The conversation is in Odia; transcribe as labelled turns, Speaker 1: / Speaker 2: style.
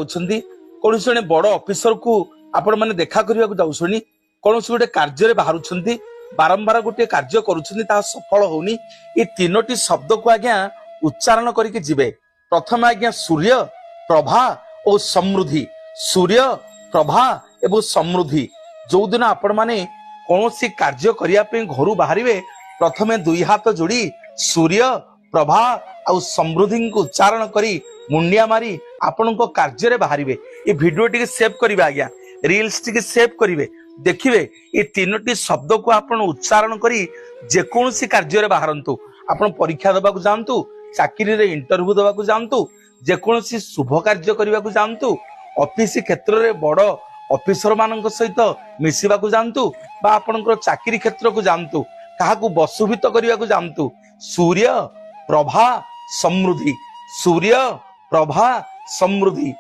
Speaker 1: ଯାଉଛନ୍ତି, କୌଣସି ଜଣେ ବଡ ଅଫିସରକୁ ଆପଣ ମାନେ ଦେଖା କରିବାକୁ ଯାଉଛନ୍ତି, କୌଣସି ଗୋଟେ କାର୍ଯ୍ୟରେ ବାହାରୁଛନ୍ତି, ବାରମ୍ବାର ଗୋଟିଏ କାର୍ଯ୍ୟ କରୁଛନ୍ତି, ତାହା ସଫଳ ହଉନି, ଏ ତିନୋଟି ଶବ୍ଦକୁ ଆଜ୍ଞା ଉଚ୍ଚାରଣ କରିକି ଯିବେ। ପ୍ରଥମେ ଆଜ୍ଞା ସୂର୍ଯ୍ୟ, ପ୍ରଭା ଓ ସମୃଦ୍ଧି। ସୂର୍ଯ୍ୟ, ପ୍ରଭା ଏବଂ ସମୃଦ୍ଧି। ଯୋଉଦିନ ଆପଣମାନେ କୌଣସି କାର୍ଯ୍ୟ କରିବା ପାଇଁ ଘରୁ ବାହାରିବେ, ପ୍ରଥମେ ଦୁଇ ହାତ ଯୋଡି ସୂର୍ଯ୍ୟ, ପ୍ରଭା ଆଉ ସମୃଦ୍ଧିଙ୍କୁ ଉଚ୍ଚାରଣ କରି ମୁଣ୍ଡିଆ ମାରି ଆପଣଙ୍କ କାର୍ଯ୍ୟରେ ବାହାରିବେ। ଏ ଭିଡିଓ ଟିକେ ସେଭ୍ କରିବେ ଆଜ୍ଞା, ରିଲ୍ସ ଟିକେ ସେଭ୍ କରିବେ। ଦେଖିବେ, ଏ ତିନୋଟି ଶବ୍ଦକୁ ଆପଣ ଉଚ୍ଚାରଣ କରି ଯେକୌଣସି କାର୍ଯ୍ୟରେ ବାହାରନ୍ତୁ। ଆପଣ ପରୀକ୍ଷା ଦେବାକୁ ଯାଆନ୍ତୁ, ଚାକିରିରେ ଇଣ୍ଟରଭ୍ୟୁ ଦେବାକୁ ଯାଆନ୍ତୁ, ଯେକୌଣସି ଶୁଭ କାର୍ଯ୍ୟ କରିବାକୁ ଯାଆନ୍ତୁ, ଅଫିସ କ୍ଷେତ୍ରରେ ବଡ ଅଫିସର ମାନଙ୍କ ସହିତ ମିଶିବାକୁ ଯାଆନ୍ତୁ ବା ଆପଣଙ୍କର ଚାକିରି କ୍ଷେତ୍ରକୁ ଯାଆନ୍ତୁ, କାହାକୁ ବଶୀଭୂତ କରିବାକୁ ଯାଆନ୍ତୁ, ସୂର୍ଯ୍ୟ, ପ୍ରଭା, ସମୃଦ୍ଧି, ସୂର୍ଯ୍ୟ, ପ୍ରଭା, ସମୃଦ୍ଧି।